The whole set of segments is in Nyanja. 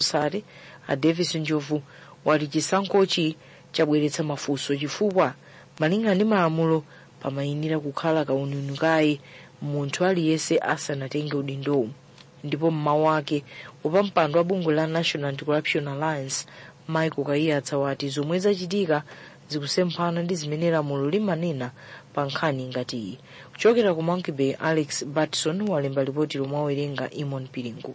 Society, a Davis Njovu, wati chisankhochi chabweretsa mafunso chifukwa malinga ndi malamulo pamayenera kukhala kauniuni kaye munthu aliyense asanatenge udindowu. Ndipo mmawu ake, wapampando wa bungwe la National Anti-Corruption Alliance, Michael Kaiyatsa, wati zomwe zachitika zikusemphana ndi zimene lamulo limanena pa nkhani ngati iyi. Kuchokera ku Monkey Bay, Alex Batson walemba ripoti lomwe awerenga Imon Piringu.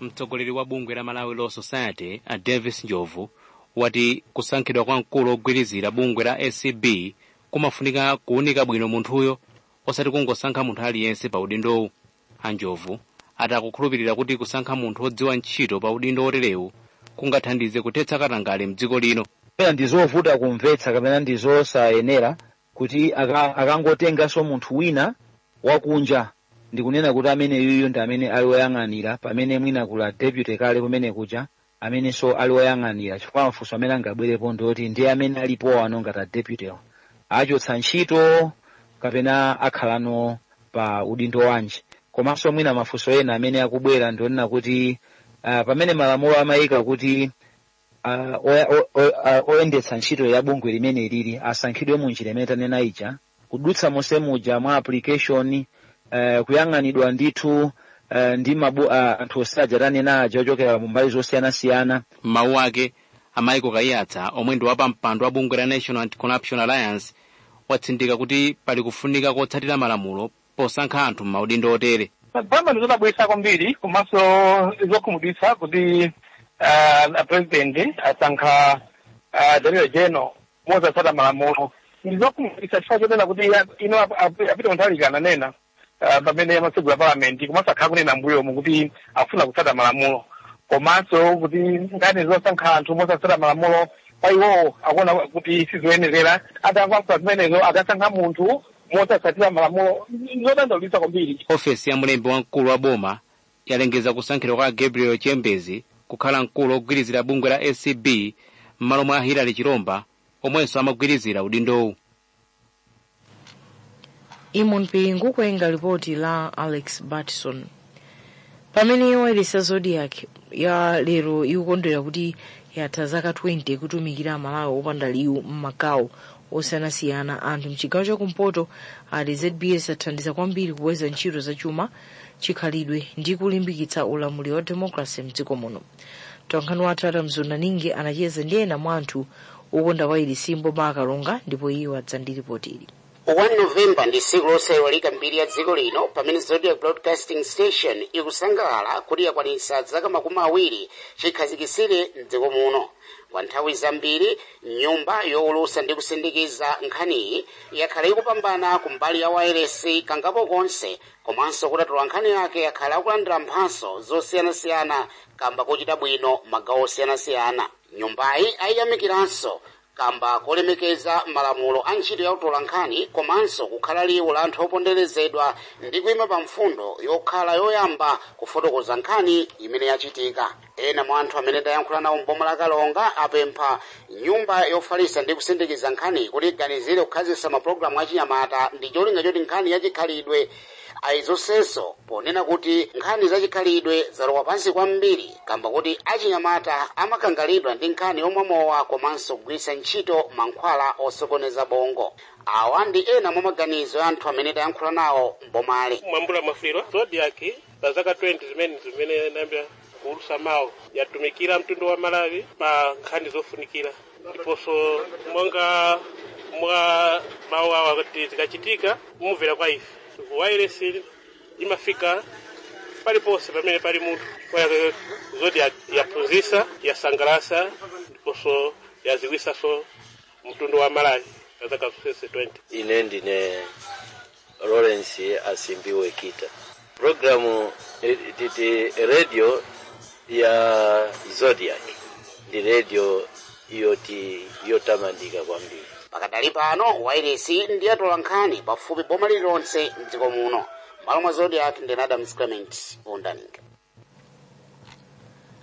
Mtsogoleri wa bungwe la Malawi Law Society, a Davis Njovu, wati kusankhidwa kwa mkulu ogwirizira bungwe la ACB kumafunika kuwunika bwino munthuyo, osati kungosankha munthu aliyense pa udindowu. A Njovu ati akukhulupirira kuti kusankha munthu wodziwa ntchito pa udindo woterewu kungathandize kuthetsa katangale mdziko lino. Pena ndizovuta kumvetsa kapena ndizosayenera kuti akangotenganso munthu wina wakunja ndikunena kuti amene yuyu ndi amene ali woyang'anira, pamene mwina kula deputy kale kumene kuja amenenso ali woyang'anira, chifukwa mafunso amene angabwerepo ndoti ndi amene alipo ano ngati a deputy achotsa ntchito kapena akhalano pa udindo wanji. Komanso mwina mafunso ena amene akubwera ndionena kuti pamene malamulo amayika kuti oyendetsa ntchito ya bungwe limene lili asankhidwe mu njira imene tanena ija, kudutsa monse muja mwa application, kuyang'anidwa ndithu ndi anthu osaja tanena aja ochokera mu mbali zosiyanasiyana. Mawu ake, a Michael Kaiyatsa, omwe ndi wapampando wa bungwe la National Anti-Corruption Alliance, watsindika kuti pali kufunika kotsatira malamulo posankha anthu m'maudindo otere. Pamba ndizodabwitsa kwambiri komanso zokhumudwitsa kuti president asankha Director General mosatsata malamulo. Ndizokhumudwitsa chifukwa chonena kuti ino apita Mutharika ananena pamene amatsegula palamenti, komanso akhala kunena mbuyomu kuti akufuna kutsata malamulo, komanso kuti nkhani zosankha anthu mosatsata malamulo pa iwowo akuona kuti sizoyenerera. Atangoyankhula zimenezo, akasankha munthu mosatsatira malamulo, zodandaulitsa kwambiri. Ofesi ya mlembi wamkulu wa boma yalengeza kusankhidwa kwa Gabriel Chembezi kukhala mkulu ogwirizira bungwe la ACB m'malo mwa Hilary Chiromba, omwenso amagwirizira udindowu. Imon Piringu kuwerenga ripoti la Alex Batson. Pamene wailesi ya Zodiak ya lero ikukondwera kuti yatha zaka 20 kutumikira Malawi opanda liwu m'magawo osiyanasiyana, anthu mchigawo chakumpoto ati ZBS athandiza kwambiri kukweza ntchito zachuma, chikhalidwe ndi kulimbikitsa ulamuliro wa democracy mdziko muno. Mtolankhani wathu Adams Naningi anacheza ndi ena mwa anthu okonda wailesi mboma akalonga, ndipo iwo adza ndi ripoti ili. 1 Novemba ndi tsiku losaiwalika mbiri ya dziko lino, pamene Zodiak Broadcasting Station ikusangalala kuti yakwanitsa zaka 20 chikhazikitsire mdziko muno. Kwa nthawi zambiri nyumba yowulutsa ndi kusindikiza nkhaniyi yakhala ikupambana kumbali ya wailesi kangapo konse, komanso kutatola nkhani yake yakhala akulandira mphatso zosiyanasiyana kamba kochita bwino magawo osiyanasiyana. Nyumbayi ayiyamikiranso kamba kolemekeza malamulo a ntchito ya kutola nkhani, komanso kukhala liwu la anthu oponderezedwa ndi kuyima pa mfundo yokhala yoyamba kufotokoza nkhani imene yachitika. Ena mwa anthu amene tayankhula nawo mboma la Kalonga apempha nyumba yofalitsa ndi kusindikiza nkhani kuti iganizire kukhazikitsa mapulogalamu achinyamata ndi cholinga choti nkhani yachikhalidwe ayizonsenso, ponena kuti nkhani zachikhalidwe zalowa pansi kwambiri kamba kuti achinyamata amakangalidwa ndi nkhani yomwe mowa komanso kugwiritsa ntchito mankhwala osokoneza bongo. Awa ndi ena mwa maganizo ya anthu amene tayankhula nawo mbomali. Mwambula mwafirwa Zodiak pa zaka 20 zimene nayambira kuulutsa mawu yatumikira mtundu wa Malawi pa nkhani zofunikira, ndiponso monga mwa mawu awa kuti zikachitika mumvera kwa ife. Wailesi imafika paliponse pamene pali munthu. Zodiak yaphunzitsa, yasangalatsa ndiponso yaziwisanso mtundu wa Malawi pa zaka zonse 20. Ine ndine Lawrence Asimbiwe Kita. Programu titi radio ya Zodiak ndi radio yoti yotamandika kwambiri. Pakadali pano wailesi ndi yatola nkhani pafupi boma lililonse mdziko muno. Malo mwa Zodiak ndi Adams Clement Wundaninga.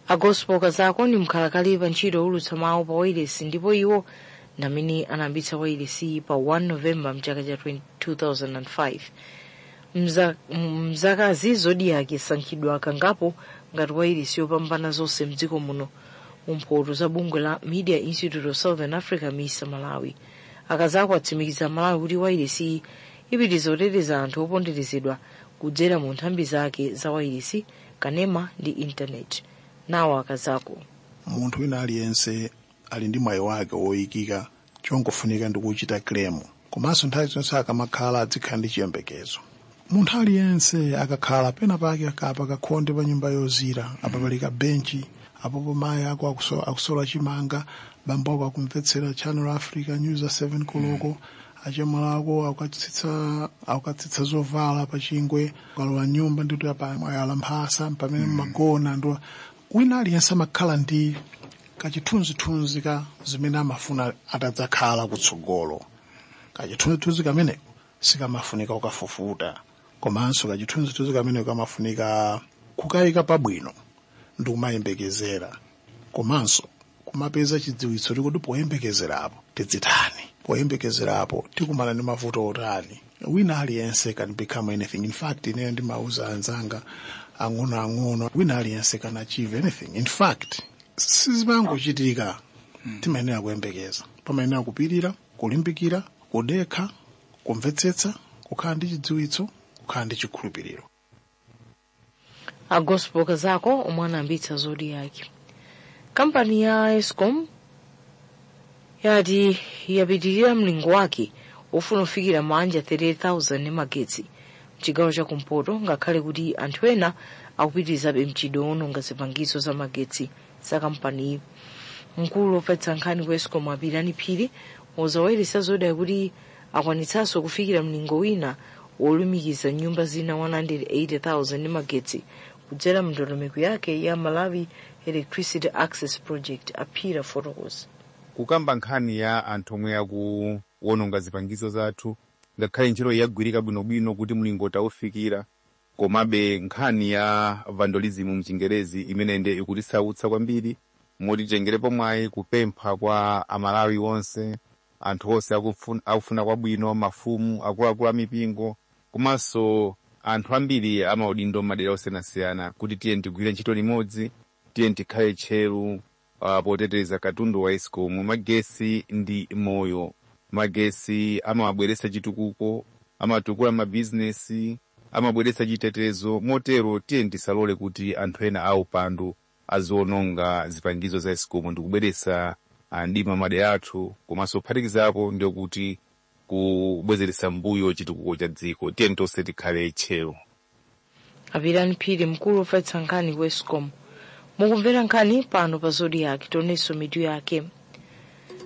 Agospel Kazako ndi mkhalakale pa ntchito yowulutsa mawu pa wailesi, ndipo iwo ndamene anayambitsa wailesi pa 1 Novemba mchaka cha 2005. Mzakazi Zodiak isankhidwa kangapo ngati wailesi yopambana zonse mdziko muno mumphoto za bungwe la Media Institute of Southern Africa, MISA Malawi. Akazako atsimikiza Malawi kuti wailesi ipitiriza kuteteza anthu oponderezedwa kudzera mu nthambi zake za wailesi, kanema ndi intaneti. Nawo Akazako. Munthu wina aliyense ali ndi mwayi wake woyikika, chongofunika ndi kuchita claim. Komanso nthawi zonse akamakhala adzikhala ndi chiyembekezo. Munthu aliyense akakhala pena pake, akapa kakhonde pa nyumba yozira apa, pali kabenchi apopo, mayi ako akusola chimanga, bambo ako akumvetsera Channel Africa News 7 koloko, achemwali ako akukatsitsa zovala pachingwe, ukalowa nyumba ndito apa mwayala mphasa pamene mmagona. Ndo wina aliyense amakhala ndi kachithunzithunzi ka zimene amafuna atadzakhala kutsogolo. Kachithunzithunzi kameneko sikamafunika kukafufuta, komanso kachithunzithunzi kameneko kamafunika kukayika pabwino ndi kumayembekezera, komanso kumapeza chidziwitso tikuti poyembekezerapo tidzitani, poyembekezerapo tikumana ndi mavuto otani. Wina aliyense can become anything. In fact, ineyo ndimauza anzanga ang'onoang'ono, wina aliyense can achieve anything. In fact, sizimangochitika, timayenera kuyembekeza, pamayenera kupirira, kulimbikira, kudekha, kumvetsetsa, kukhala ndi chidziwitso, kukhala ndi chikhulupiriro. A Gospel Kazako omwe anayambitsa Zodiak. Kampani ya Escom yati yapitirira mlingo wake ofuna kufikira mabanja 38,000 ndi magetsi mchigawo chakumpoto, ngakhale kuti anthu ena akupitirizabe mchitidwe owononga zipangizo za magetsi za kampaniyi. Mkulu wofalitsa nkhani ku Escom, Apirani Phiri, wauza wailesi ya Zodiak kuti akwanitsanso kufikira mlingo wina wolumikiza nyumba zina 180,000 ndi magetsi kudzera mndondomeko yake ya Malawi Electricity Access Project. Aphiri afotokoza. Kukamba nkhani ya anthu omwe akuwononga zipangizo zathu, ngakhale ntchito yagwirika bwinobwino kuti mlingo taufikira, komabe nkhani ya vandalism mchingerezi imene nde ikutisautsa kwambiri, moti tengerepo mwayi kupempha kwa Amalawi onse, anthu onse akufuna kwabwino, mafumu akuluakulu amipingo komanso anthu ambiri amaudindo m'madera osiyanasiyana, kuti tiye tigwire ntchito limodzi, tiye tikhale tcheru poteteza katundu wa Escom. Magesi ndi moyo. Magesi amabweretsa chitukuko, amatukula mabizinesi, amabweretsa chitetezo. Motero tiye tisalole kuti anthu ena aupandu aziononga zipangizo za Escom ndi kubweretsa mdima madera athu, komanso kuphatikizapo ndikuti kubwezeretsa mbuyo chitukuko cha dziko. Tiye tonse tikhale tcheru. Apirani Phiri, mkulu wofalitsa nkhani ku Escom. Mukumvera nkhani pano pa Zodiak. Tionenso mitu yake.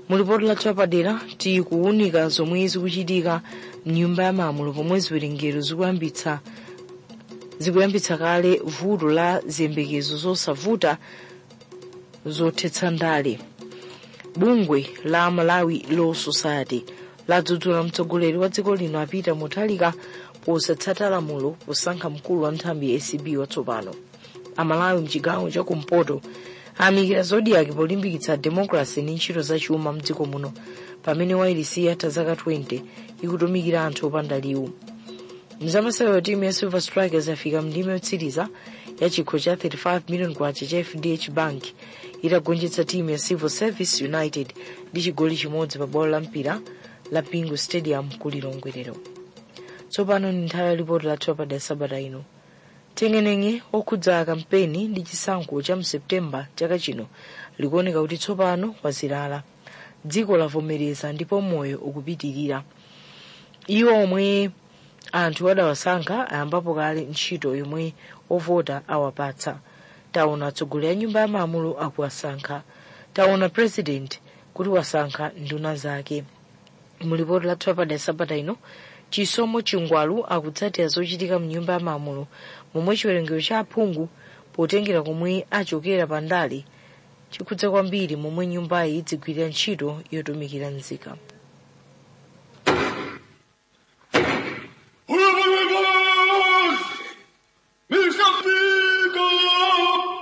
Mulipoti lathu lapadera, tikuwunika zomwe zikuchitika mnyumba ya malamulo pomwe ziwerengero zikuyambitsa kale vuto la ziyembekezo zosavuta zothetsa ndale. Bungwe la Malawi Law Society ladzudzula mtsogoleri wa dziko lino a Peter Mutharika posatsata lamulo posankha mkulu wa nthambi ya ACB watsopano. Amalawi mchigawo chakumpoto ayamikira Zodiak polimbikitsa democracy ndi ntchito zachuma mdziko muno, pamene wailesi yatha zaka 20 ikutumikira anthu opanda liwu. Mzamasewero, timu ya Silver Strikers yafika mndime yotsiriza ya chikho cha 35 million kwacha cha FDH Bank itagonjetsa timu ya Civil Service United ndi chigoli chimodzi pa bwalo la mpira la Bingu Stadium ku Lilongwe lero. Tsopano ndi nthawi ya lipoti lathu lapadera sabata ino. Teng'eneng'e okhudza kampeni ndi chisankho cha mSeptemba chaka chino likuoneka kuti tsopano wazilala. Dziko lavomereza ndipo moyo ukupitirira. Iwo omwe anthu adawasankha ayambapo kale ntchito yomwe ovota awapatsa. Taona atsogoleri a nyumba ya malamulo akuwasankha, taona president kuti wasankha nduna zake. Mulipoti lathu lapadera sabata ino, Chisomo Chingwalu akutsatira zochitika mnyumba ya malamulo momwe chiwerengero cha aphungu potengera komwe achokera pandale chikhudza kwambiri momwe nyumbayi idzigwirira ntchito yotumikira nzika.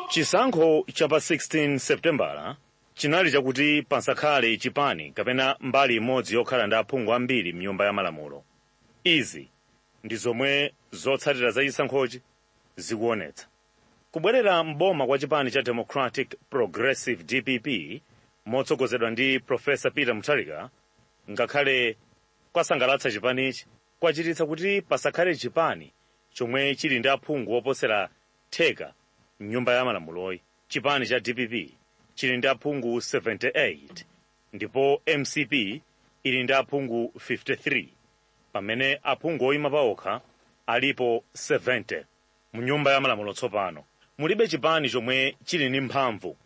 Chisankho cha pa 16 Septembala chinali chakuti pasakhale chipani kapena mbali imodzi yokhala ndi aphungu ambiri mnyumba ya malamulo. Izi Ndi zomwe zotsatira za chisankhochi zikuonetsa. Kubwerera mboma kwa chipani cha Democratic Progressive, DPP, motsogozedwa ndi Profesa Peter Mutharika, ngakhale kwasangalatsa chipanichi, kwachititsa kuti pasakhale chipani chomwe chili ndi aphungu oposera theka mnyumba ya malamuloyi. Chipani cha DPP chili ndi aphungu 78 ndipo MCP ili ndi aphungu 53, pamene aphungu oyima paokha alipo 70. Mu nyumba ya malamulo tsopano mulibe chipani chomwe chili ndi mphamvu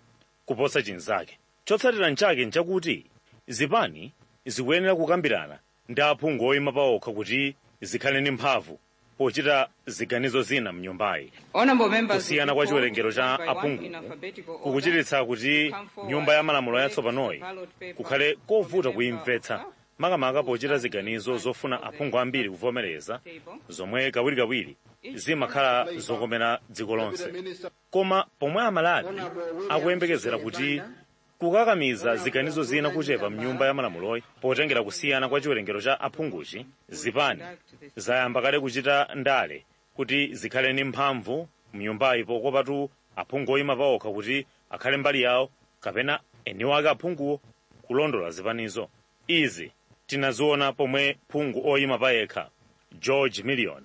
kuposa chinzake. Chotsatira nchake nchakuti zipani zikuyenera kukambirana ndi aphungu oyima paokha kuti zikhale ndi mphamvu pochita ziganizo zina mnyumbayi. Kusiyana kwa chiwerengero cha aphungu kukuchititsa kuti nyumba ya malamulo yatsopanoyi kukhale kovuta kuyimvetsa, makamaka pochita ziganizo zofuna aphungu ambiri kuvomereza, zomwe kawirikawiri zimakhala zokomera dziko lonse. Koma pomwe Amalawi akuyembekezera kuti kukakamiza ziganizo zina kuchepa mnyumba ya malamuloyi potengera kusiyana kwa chiwerengero cha aphunguchi, zipani zayamba kale kuchita ndale kuti zikhale ndi mphamvu mnyumbayi, pokopatu aphungu oyima paokha kuti akhale mbali yawo kapena eniwo ake aphunguwo kulondola zipanizo. Izi tinaziona pomwe phungu oyima payekha George Million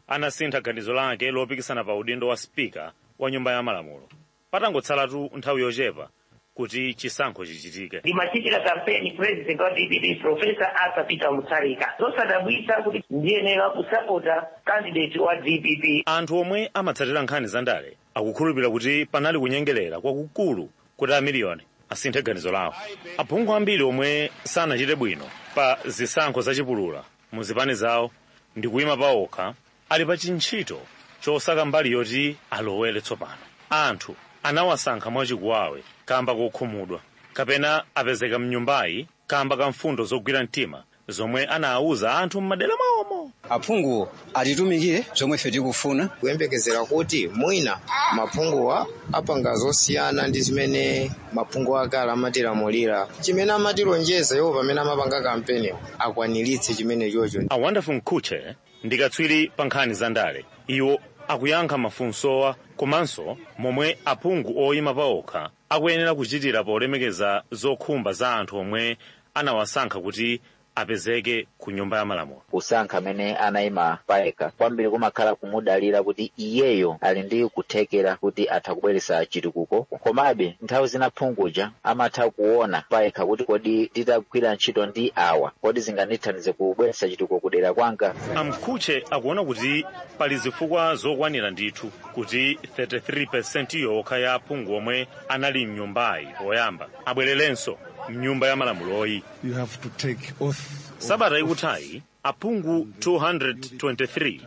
anasintha ganizo lake lopikisana pa udindo wa spika wa nyumba ya malamulo patangotsalatu nthawi yochepa kuti chisankho chichitike. Ndimachitira kampeni president wa DPP, Profesa Arthur Peter Mutharika. Zosadabwitsa kuti ndiyenera kusapota candidate wa DPP. Anthu omwe amatsatira nkhani za ndale akukhulupirira kuti panali kunyengerera kwakukulu kuti amiliyoni asinthe ganizo lawo. Aphungu ambiri omwe sanachite bwino pa zisankho zachipulula mu zipani zawo ndi kuyima paokha ali pa chintchito chosaka mbali yoti alowere tsopano. Anthu anawasankha mwachikuwawe kamba kokhumudwa kapena apezeka mnyumbayi kamba ka mfundo zogwira mtima zomwe anawuza anthu m'madera mwawomo. Aphunguwo atitumikire zomwe ife tikufuna. Kuyembekezera kuti mwina maphunguwa apanga zosiyana ndi zimene maphungu akale amatilamulira, chimene amatilonjeza iwo pamene amapanga kampeni, akwaniritse chimene chocho. A Wonderful Mkhutche ndi katswiri pa nkhani za ndale. Iwo akuyankha mafunsowa komanso momwe aphungu oyima paokha akuyenera kuchitira polemekeza zokhumba za anthu omwe anawasankha kuti apezeke ku nyumba ya malamulo. Kusankha amene anayima payekha kwambiri kumakhala kumudalira kuti iyeyo ali ndi kuthekera kuti atha kubweretsa chitukuko. Komabe nthawi zina phunguja amatha kuona payekha kuti kodi nditagwira ntchito ndi awa, kodi zingandithandize kubweretsa chitukuko kudera kwanga? Amkhutche akuona kuti pali zifukwa zokwanira ndithu kuti 33% yokha ya aphungu omwe anali mnyumbayi poyamba abwererenso mnyumba ya malamuloyi. You have to take oath. Sabata ikuthayi aphungu 223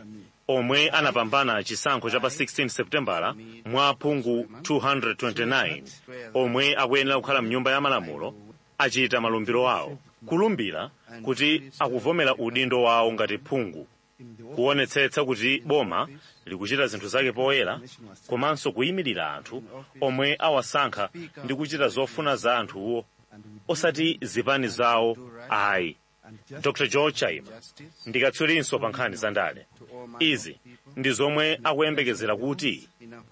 omwe anapambana chisankho cha pa 16 Septembala mwa aphungu 229 omwe akuyenera kukhala mnyumba ya malamulo achita malumbiro awo, kulumbira kuti akuvomera udindo wawo ngati phungu, kuonetsetsa kuti boma likuchita zinthu zake poyera komanso kuyimirira anthu omwe awasankha ndi kuchita zofuna za anthuwo, osati zipani zawo ayi. Dr George Chaima ndi katswirinso pa nkhani za ndale. Izi ndi zomwe akuyembekezera kuti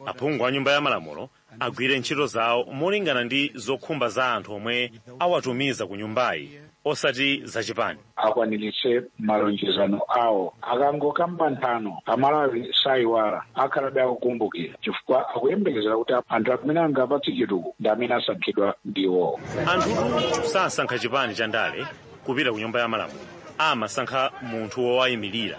aphungu a nyumba ya malamulo agwire ntchito zawo molingana ndi zokhumba za anthu omwe awatumiza ku nyumbayi, osati zachipani. Akwaniritse malonjezano awo. Akangokamba nthano, Amalawi sayiwala, akhalabe akukumbukira, chifukwa akuyembekezera kuti anthu amene angapatse chitukuko ndi amene asankhidwa ndiwo. Anthutu sasankha chipani cha ndale kupita ku nyumba ya malamulo, amasankha munthu wowayimirira.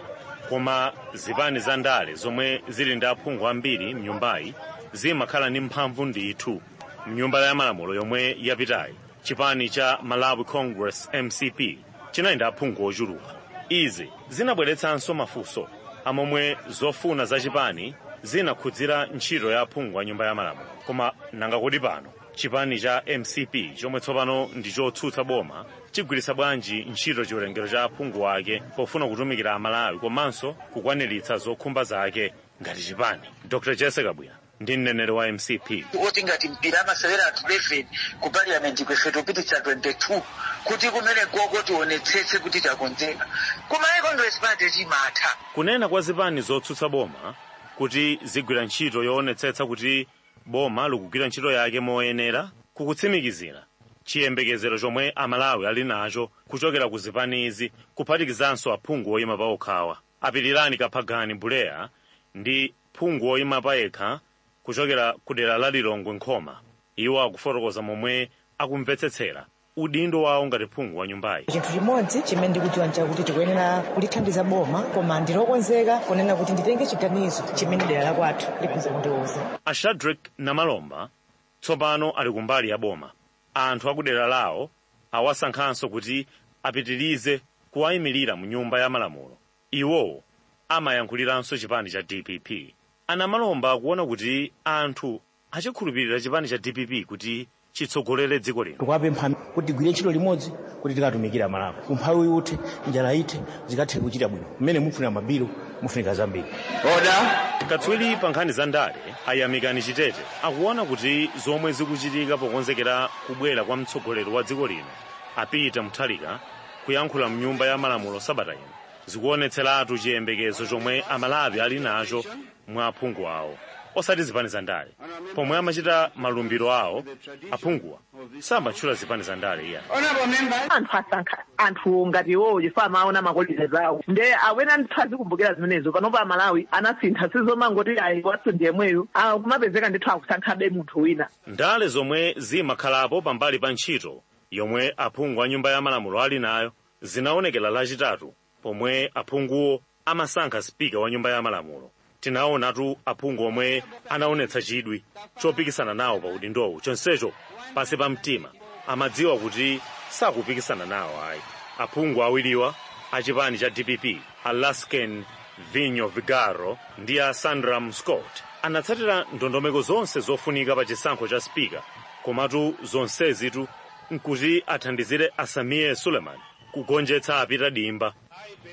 Koma zipani za ndale zomwe zili ndi aphungu ambiri mnyumbayi zimakhala ndi mphamvu ndithu. Mnyumba ya malamulo yomwe yapitayi, chipani cha Malawi Congress, MCP, chinali ndi aphungu ochuluka. Izi zinabweretsanso mafunso amomwe zofuna za chipani zinakhudzira ntchito ya aphungu a nyumba ya malamulo. Koma nanga kodi pano chipani cha MCP, chomwe tsopano ndi chotsutsa boma, chigwiritsa bwanji ntchito chiwerengero cha aphungu ake pofuna kutumikira Amalawi komanso kukwaniritsa zokhumba zake ngati chipani? Dr Jesse Kabwila Ndi mneneri wa MCP. Oti ngati mpira amasewera anthu 11 ku parliament, kwefe topititsa 22 kuti kumene koko tionetsetse kuti takonzeka. Koma Congress Party timatha. Kunena kwa zipani zotsutsa boma kuti zigwira ntchito yoonetsetsa kuti boma likugwira ntchito yake moyenera kukutsimikizira chiyembekezero chomwe Amalawi ali nacho kuchokera ku zipanizi, kuphatikizanso aphungu oyima pa okhawa. Apitirani Kaphagani Buleya ndi phungu oyima pa yekha kuchokera ku dera la Lilongwe Nkhoma. Iwo akufotokoza momwe akumvetsetsera udindo wawo ngati phungu wa nyumbayi. Chinthu chimodzi chimene ndikudziwa nchakuti tikuyenera kulithandiza boma, koma ndilokonzeka kunena kuti nditenge chiganizo chimene dera la kwathu likhoza kundiwuza. Ashadrick Namalomba tsopano ali kumbali ya boma. Anthu akudera lawo awasankhanso kuti apitirize kuwayimirira mu Nyumba ya Malamulo. Iwowo amayankhuliranso chipani cha DPP. Anamalomba akuona kuti anthu achikhulupirira chipani cha DPP kuti chitsogolere dziko lino. Tikuwapempha kuti tigwire ntchito limodzi kuti tikatumikira Malawi, umphawi uthe, njala ithe, zikathe kuchita bwino. Mmene mufunira mabiro, mufunika zambiri. Katswiri pa nkhani za ndale Ayamikani Chitete akuona kuti zomwe zikuchitika pokonzekera kubwera kwa mtsogoleri wa dziko lino a Peter Mutharika kuyankhula mnyumba ya malamulo sabata ino zikuonetseratu chiyembekezo chomwe Amalawi ali nacho mwa aphungu awo, osati zipani za ndale. Pomwe amachita malumbiro awo, aphunguwa samatchula zipani za ndale iya. Anthu asankha anthu ngati iwowo chifukwa amaona ma qualities awo, nde awena ndithu azikumbukira zimenezo. Panopa Amalawi anasintha, sizomangoti ayi, wathu ndi yemweyo, kumapezeka ndithu akusankhabe munthu wina. Ndale zomwe zimakhalapo pambali pa ntchito yomwe aphungu a Nyumba ya Malamulo ali nayo zinaonekera Lachitatu pomwe aphunguwo amasankha spika wa Nyumba ya Malamulo. Tinaonatu aphungu omwe anaonetsa chidwi chopikisana nawo pa udindowu, chonsecho pansi pa mtima amadziwa kuti sakupikisana nawo ayi. Aphungu awiriwa achipani cha DPP, a Lasken Vinyo Vigaro ndi a Sandram Scott, anatsatira ndondomeko zonse zofunika pa chisankho cha spika, komatu zonsezitu nkuti athandizire a Sameer Suleman kugonjetsa a Peter Dimba.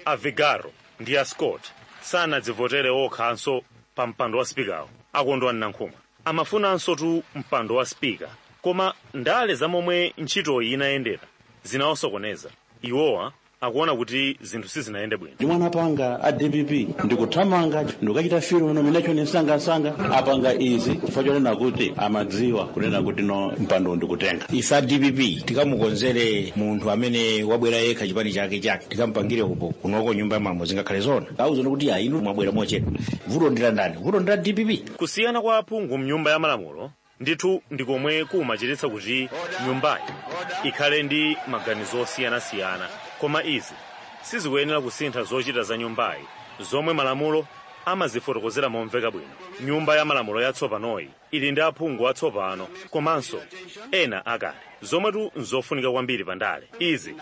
A Vigaro ndi a Scott sanadzivotere okhanso pa mpando wa spikawo. Akondwani Nankhumwa amafunanso tu mpando wa spika, koma ndale zamomwe ntchitoyi inayendera zinawasokoneza. Iwowa akuona kuti zinthu sizinayende bwino. Ndimwe anapanga a DPP ndikuthamanga ndikukachita fill nomination msangamsanga. Apanga izi chifukwa chonena kuti amadziwa kunena kuti no, mpando ndikutenga. Ife a DPP tikamukonzere munthu amene wabwera yekha, chipani chake chake, tikampangire upo kunoko Nyumba ya Malamulo, zingakhale zona auzone kuti ayi, inu mwabwera mochedwa? Vuto ndila ndani? Vuto ndila DPP. Kusiyana kwa aphungu mnyumba ya malamulo ndithu ndikomwe kumachititsa kuti nyumbayi ikhale ndi maganizo osiyanasiyana, koma izi sizikuyenera kusintha zochita za nyumbayi zomwe malamulo amazifotokozera momveka bwino. Nyumba ya Malamulo yatsopanoyi ili ndi aphungu atsopano komanso ena akale, zomwetu nzofunika kwambiri pandale. Izi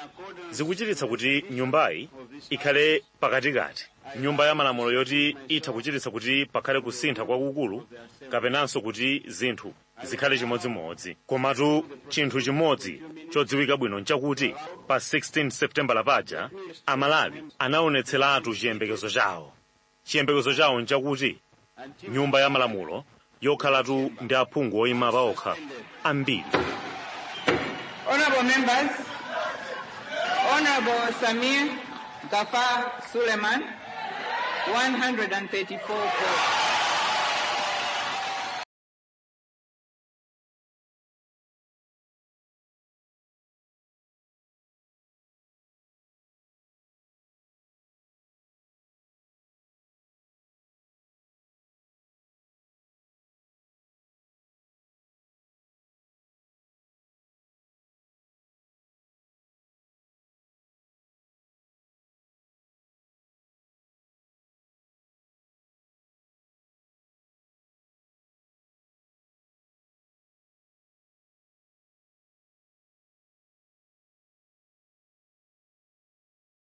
zikuchititsa kuti nyumbayi ikhale pakatikati, Nyumba ya Malamulo yoti itha kuchititsa kuti pakhale kusintha kwakukulu kapenanso kuti zinthu zikhale chimodzimodzi. Komatu chinthu chimodzi chodziwika bwino nchakuti pa 16 Septemba lapaja Amalawi anaonetseratu chiyembekezo chawo. Chiyembekezo chawo nchakuti Nyumba ya Malamulo yokhalatu ndi aphungu oyima paokha ambiri. Honorable members, Honorable Samir Gafar Suleiman, 134 votes.